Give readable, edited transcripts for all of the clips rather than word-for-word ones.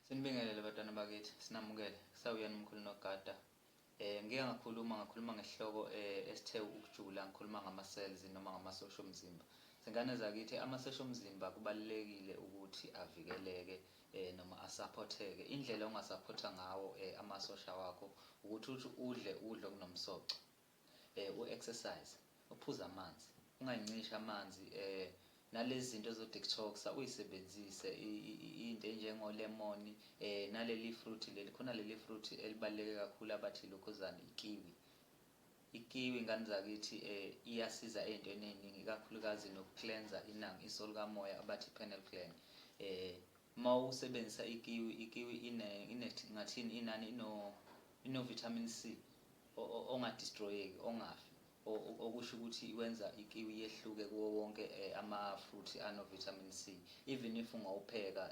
Sinibingelele bantwana bakithi, sinamukele. Kusawuyena umkhulu nogada. Ngike ngakhuluma ngakhuluma ngesihloko esithe ukujula, ngikhuluma ngama-cells noma ngamasosha omzimba. Zingane zakithi, amasosha omzimba kubalulekile ukuthi avikeleke noma asaphotheke. Indlela ongasaphotha ngawo amasosha wakho ukuthi uthi udle ukudla okunomsoco. U-exercise, uphuze amanzi, ungayincishi amanzi nalezi zinto zo-detox-a uyisebenzise into enjengo-lemon naleli fruit leli khona leli fruit elibaluleke kakhulu abathi lokhuzana ikiwi. Ikiwi ngane zakithi iyasiza ey'ntweni ey'ningi ikakhulukazi noku-cleanse-a inanga iso likamoya abathi i-pineal gland. Uma usebenzisa ikiwi, ikiwi ine ine ngathini inani ino ino-vitamin C ongadestroyeki, ongafi, okusho ukuthi wenza ikiwi yehluke kuwo wonke ama-fruit ano-vitamin C. Even if ungawupheka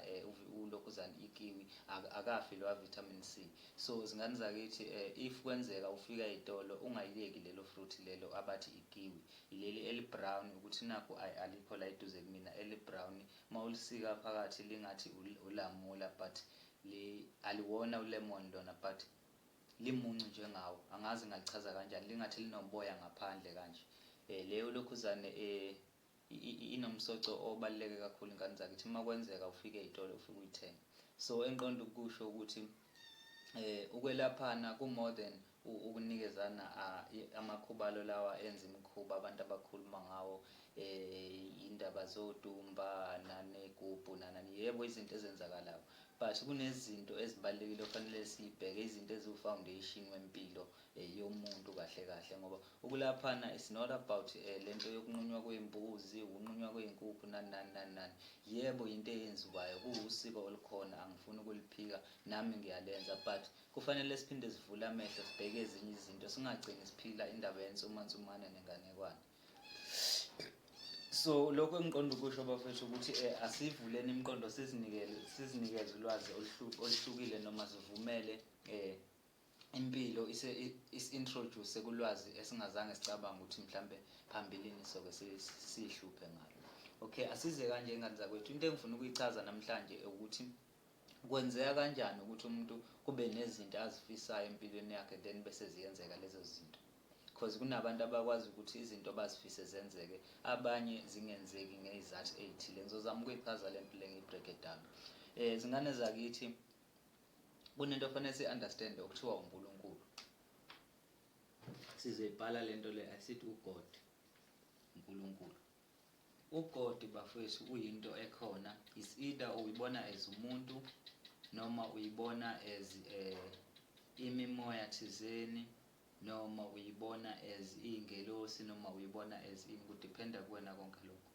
ulokhuzana ikiwi akafi lowa vitamin C. So zingane zakithi, if kwenzeka ufika ey'tolo ungayiyeki lelo fruit lelo abathi ikiwi, ileli eli-brown ukuthi nakhu alikho la eduze kumina eli-brown, uma ulisika phakathi lingathi ulamula but aliwona ulemon lona but limuncu njengawo, angazi ngalichaza kanjani, lingathi linoboya ngaphandle kanje. Leyo lokhuzane inomsoco obaluleke kakhulu ingane zakithi, uma kwenzeka ufike ey'tolo ufike uyithenge. So engiqonda ukusho ukuthi ukwelaphana ku more than ukunikezana amakhubalo lawa enza imikhuba abantu abakhuluma ngawo, indaba zodumba nanegubhu nanani, yebo izinto ezenzakalayo, but kunezinto ezibalulekile ofanele siyibheke, izinto eziwu-foundation wempilo yomuntu kahle kahle, ngoba ukulaphana is not about lento yokunqunywa kwembuzi, ukunqunywa kwey'nkukhu nani nani nani nani. Yebo into eyenziwayo kuwusiko olukhona, angifuni ukuliphika, nami ngiyalenza, but kufanele siphinde sivule amehlo sibheke ezinye izinto, singagcini siphila indaba yensumansumane nenganekwane. So lokho engiqonda ukusho bafethu ukuthi asivuleni imiqondo, sizinikele sizinikeze ulwazi oluhlukile noma sivumele impilo ise is-introduce kulwazi esingazange sicabanga ukuthi mhlambe phambilini soke sihluphe ngalo. Okay, asize kanje ingane zakwethu. Into engifuna ukuyichaza namhlanje ukuthi kwenzeka kanjani ukuthi umuntu kube nezinto azifisayo empilweni yakhe then bese ziyenzeka lezo zinto. Because kunabantu abakwazi ukuthi izinto abazifise zenzeke, abanye zingenzeki ngezizathu ezithile. Ngizozama ukuyichaza le nto le ngiyi-break it down. Zingane zakithi, kunento ofanele si-understand okuthiwa uNkulunkulu. Sizoyibhala le nto le asithi uGod, uNkulunkulu. UGod bafowethu uyinto ekhona, is either uyibona as umuntu noma uyibona as imimoya thizeni noma uyibona as iy'ngelosi noma uyibona as ini, kudiphenda kuwena konke lokho.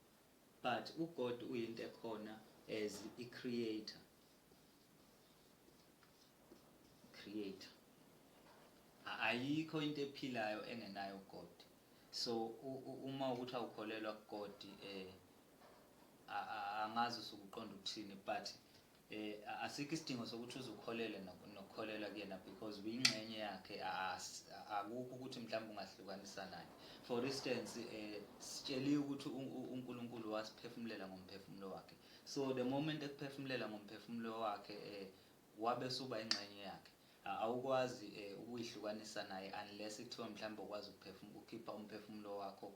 But uGod uyinto ekhona as i-creator. Creator. Ayikho into ephilayo engenayo uGod. So uma ukuthi awukholelwa kuGod angazi usukuqonda ukuthini, but asikho isidingo sokuthi uzukholele nokukholelwa kuyena because uyingxenye yakhe, akukho ukuthi mhlawumbe ungahlukanisa naye. For instance, sitsheliwe ukuthi uNkulunkulu wasiphefumulela ngomphefumulo wakhe. So the moment ekuphefumulela ngomphefumulo wakhe wabe suba ingxenye yakhe. Awukwazi ukuyihlukanisa naye unless kuthiwa mhlawumbe ukwazi ukuphefumula ukhipha umphefumulo wakho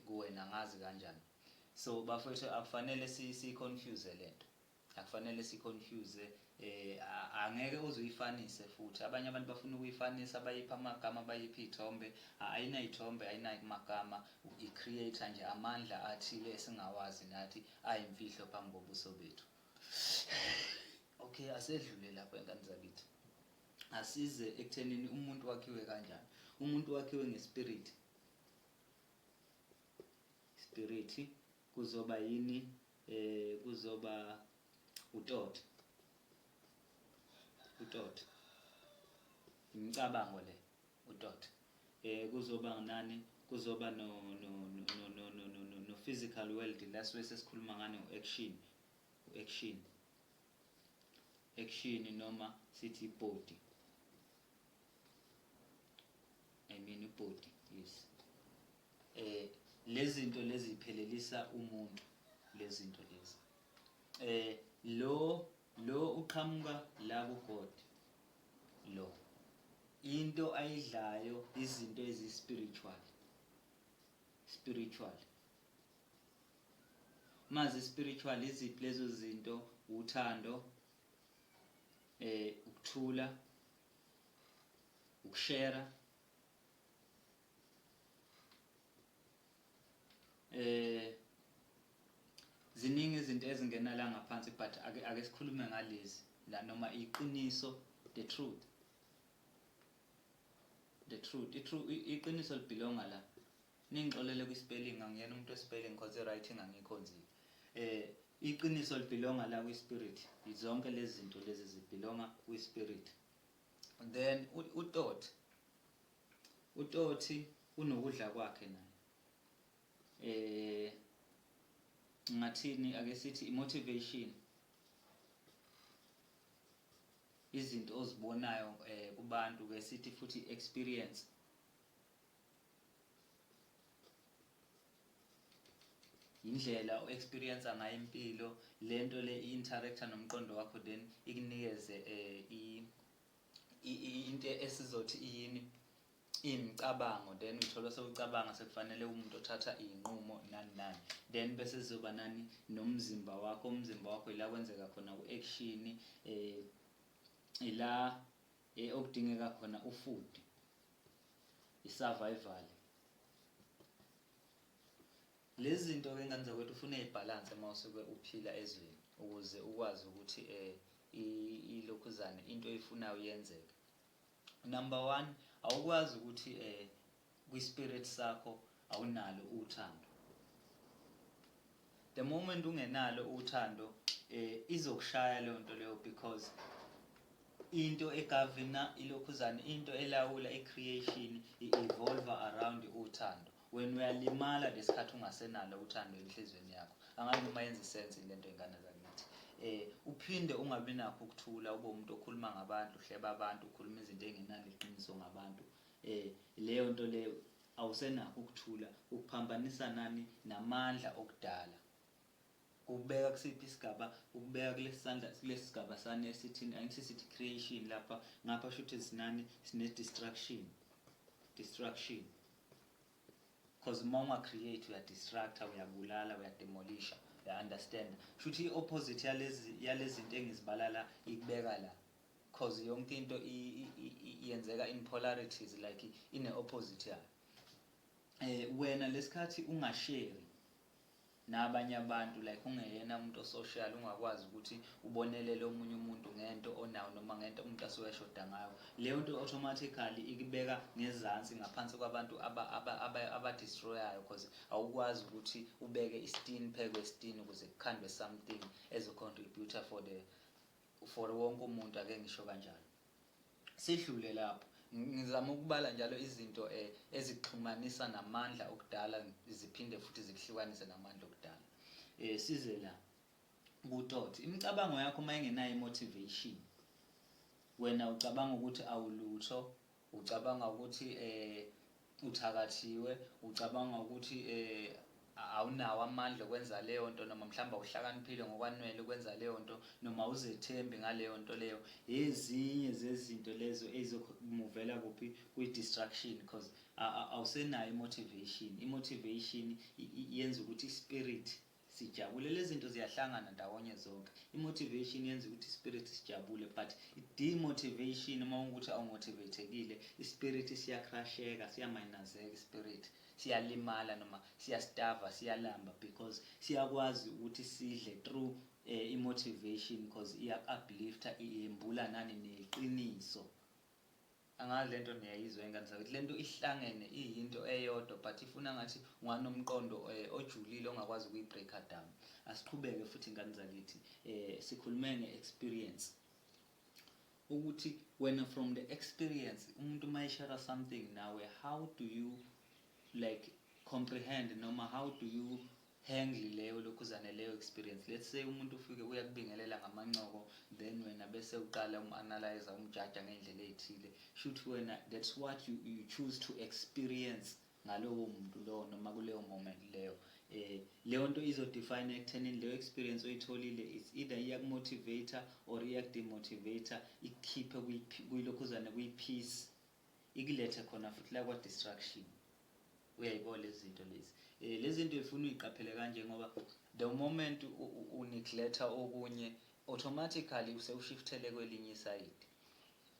kuwena, ngazi kanjani. So bafowethu akufanele si confuse lento. Akufanele si confuse, angeke uze uyifanise futhi. Abanye abantu bafuna ukuyifanisa bayipha amagama, bayipha iy'thombe, ayinay'thombe, ayinamagama, i-creator nje amandla athile esingawazi nathi ayimfihlo phambi kobuso bethu. Okay, asedlule lapho ingane zakithi. Asize ekuthenini umuntu wakhiwe kanjani. Umuntu wakhiwe ngespirit. Spirit kuzoba yini? Kuzoba utot. Utot. Imicabango le utot. Kuzoba nani? Kuzoba no no no no no no no no physical world la suke sesikhuluma ngane action. Action. Action noma sithi body. I mean body, yes. Lezi zinto lezi ziphelelisa umuntu, lezi zinto lezi. Lo Lo uqhamuka la kuGod. Lo into ayidlayo izinto ezi-spiritual, spiritual. Mazi spiritual iziphi lezo zinto? Uthando, ukuthula, ukushare, ziningi izinto ezingena la ngaphansi, but ake sikhulume ngalezi la, noma iqiniso, the truth, the truth, iqiniso libelonga la. Ningixolele kwi-spelling, angiyena umuntu we-spelling because i-writing angikhonzile. Iqiniso libelonga la kwi-spirit. Zonke lezi zinto lezi zibelonga kwi-spirit. Then uThoth, uThoth unokudla kwakhe naye. Ngathini? Ake sithi i-motivation, izinto ozibonayo kubantu. Ke sithi futhi experience, indlela o-experience ngayo impilo. Lento le i-interacta nomqondo wakho, then ikunikeze into esizothi iyini, imicabango. Then uthola sewucabanga sekufanele umuntu othatha iy'nqumo, nani nani. Then bese sizoba nani? Nomzimba wakho. Umzimba wakho ila kwenzeka khona u-action, ila okudingeka khona u-food, i-survival. Lezi zinto-ke, ngane zakwethu, ufuna ibhalanse uma usuke uphila ezweni ukuze ukwazi ukuthi ilokhuzane into oyifunayo yenzeke. Number one, awukwazi ukuthi kwi-spirit sakho awunalo uthando. The moment ungenalo uthando, izokushaya leyo nto leyo, because into egovernа ilokhuzane, into elawula i-creation, i-evolve around uthando. Wena uyalimala lesikhathi ungasenalo uthando enhliziyweni yakho. Angazi noma yenza isense lento, ingane zakithi. Uphinde ungabi nakho ukuthula, ube umuntu okhuluma ngabantu, uhleba abantu, ukhuluma izinto ey'ngenalo iqiniso ngabantu. Leyo nto leyo, awusenakho ukuthula, ukuphambanisa nani? Namandla okudala. Ukubeka kusiphi isigaba? Ukubeka kulesi sandla, kulesi sigaba sani esithini? Angithi sithi creation lapha, ngapha shuthi sinani? Sine destruction, destruction, because uma unga-create uya-destructa, uyabulala, uyademolisha, uya-understand? Shuthi i-opposite yalezi zinto engizibala la ikubeka la, cause yonke into iyenzeka in polarities, like ine-opposite yayo. Wena lesikhathi ungashare nabanye abantu, like ungeyena umuntu osocial, ungakwazi ukuthi ubonelele omunye umuntu ngento onawo noma ngento umuntu asuke eshoda ngayo, leyo nto automatically ikubeka ngezansi, ngaphansi kwabantu aba-destroyayo, because awukwazi ukuthi ubeke isitini phezu kwesitini ukuze kukhandwe something ezo-contributor for wonke umuntu, ake ngisho kanjalo. Sidlule lapho. Ngizama ukubala njalo izinto ezixhumanisa namandla okudala, ziphinde futhi zikuhlukanise namandla okudala. Size la kuThoth. Imicabango yakho uma ingenayo i-motivation, wena ucabanga ukuthi awulutho, ucabanga ukuthi uthakathiwe, ucabanga ukuthi awunawo amandla okwenza leyo nto, noma mhlawumbe awuhlakaniphile ngokwanele ukwenza leyo nto, noma uzethembi ngaleyo nto leyo, ezinye zezinto lezo ezizokumuvela kuphi? Kwi-destruction, because awusenayo i-motivation. I-motivation yenza ukuthi i-spirit sijabule. Lezi zinto ziyahlangana ndawonye zonke. I-motivation yenza ukuthi i-spirit sijabule, but i-demotivation, uma ukuthi awumotivatekile, i-spirit siyacrasheka, siyaminazeka, i-spirit siyalimala noma siyastava, siyalamba, because siyakwazi ukuthi sidle through i-motivation, because iya-uplifta, iyembula nani? Neqiniso. Angazi lento niyayizwa, ingane zakithi. Lento ihlangene, iyinto eyodwa, but ifuna ngathi unganomqondo ojulile ongakwazi ukuyi-breaka down. Asiqhubeke futhi, ingane zakithi. Sikhulume nge-experience, ukuthi wena from the experience, umuntu uma eshare something nawe, how do you like comprehend noma how do you handle leyo lokhuzane, leyo experience? Let's say umuntu ufike uyakubingelela ngamancoko, then wena bese uqala um-analyze, umjaja ngey'ndlela ey'thile. Shuthi wena that's what you choose to experience ngalowo muntu lowo noma kuleyo moment leyo. Leyo nto izodefine ekuthenini leyo experience oyitholile is either iyakumotivate or iyakudemotivate, ikukhiphe kuyilokhuzane, kuyi-peace, ikulethe khona futhi la kwa-destruction. Uyayibona lezi zinto lezi? Lezi zinto ifuna uyiqaphele kanje, ngoba the moment uneglecta okunye, automatically usewushiftele kwelinye isayidi.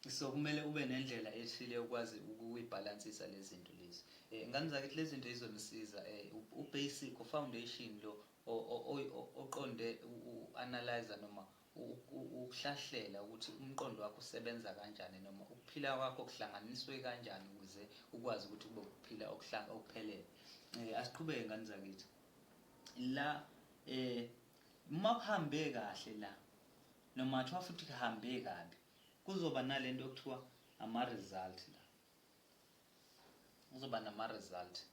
So kumele ube nendlela ethile yokwazi ukuyibhalansisa lezi zinto lezi. Ngane zakithi, lezi zinto izonisiza. U-basic u-foundation lo oqonde u-analyze noma ukuhlahlela ukuthi umqondo wakho usebenza kanjani noma ukuphila kwakho kuhlanganiswe kanjani ukuze ukwazi ukuthi kube ukuphila okuphelele. Asiqhubeke, ngane zakithi. La uma kuhambe kahle la, noma kuthiwa futhi kuhambe kabi, kuzoba nalento okuthiwa ama-result. La kuzoba nama-result.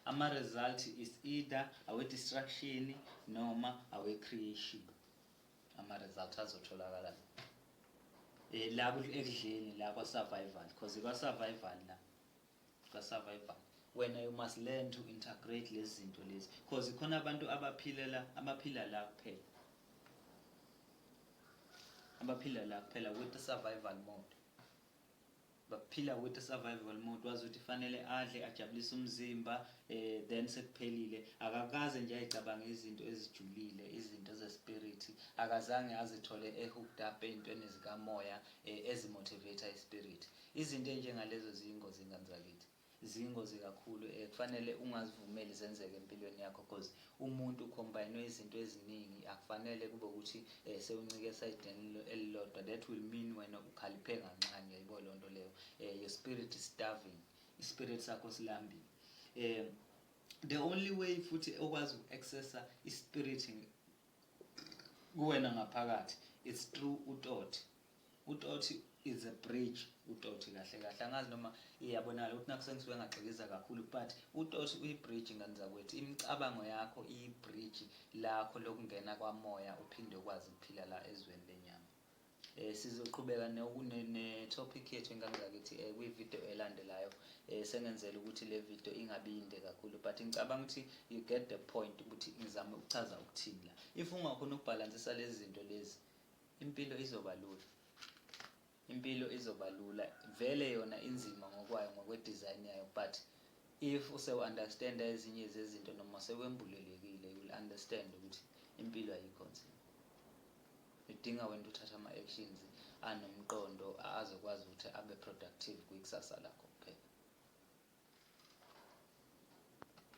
Ama-result is either awe-destruction noma awe-creation, ama-result azotholakala la ekudleni, la kwa-survival, because kwa-survival, la kwa-survival wena you must learn to integrate lezi zinto lezi, because khona abantu abaphilela, abaphila la kuphela, abaphila la kuphela with the survival mode. Baphila with the survival mode, wazi ukuthi fanele adle, ajabulise umzimba, then sekuphelile. Akakaze nje ayicabanga izinto ezijulile, izinto zespirit. Akazange azithole ehooked up ey'ntweni zikamoya ezimotivate ispirit. Izinto ey'njengalezo ziyingozi, ingane zakithi, ziyingozi kakhulu. Kufanele ungazivumeli zenzeke empilweni yakho, because umuntu ucombine izinto eziningi. Akufanele kube ukuthi sewuncike esayidini elilodwa. That will mean wena ukhaliphe kancane, uyayibona leyo nto leyo? Your spirit is starving, ispirit sakho silambile. The only way futhi okwazi uku-accessa ispirit kuwena ngaphakathi, it's through uThoth. UThoth is a bridge. UThoth kahle kahle, angazi noma iyabonakala ukuthi nakho sengisuke ngagxikiza kakhulu, but uThoth uyi-bridge, ngane zakwethu. Imicabango yakho iyi-bridge lakho lokungena kwamoya, uphinde ukwazi ukuphila la ezweni lenyama. Sizoqhubeka ne-topic yethu, ingane zakithi, kwi-video elandelayo. Sengenzela ukuthi le video ingabi yinde kakhulu, but ngicabanga ukuthi you get the point ukuthi ngizame ukuchaza ukuthini la. If ungakhona ukubhalansisa lezi zinto lezi, impilo izoba lula, impilo izoba lula. Vele yona inzima ngokwayo, ngokwe-design yayo, but if usewu-understanda ezinye zezinto noma sewembulelekile, you will understand ukuthi impilo ayikho nzima. Idinga wena uthatha ama-actions anomqondo azokwazi ukuthi abe productive kwikusasa lakho.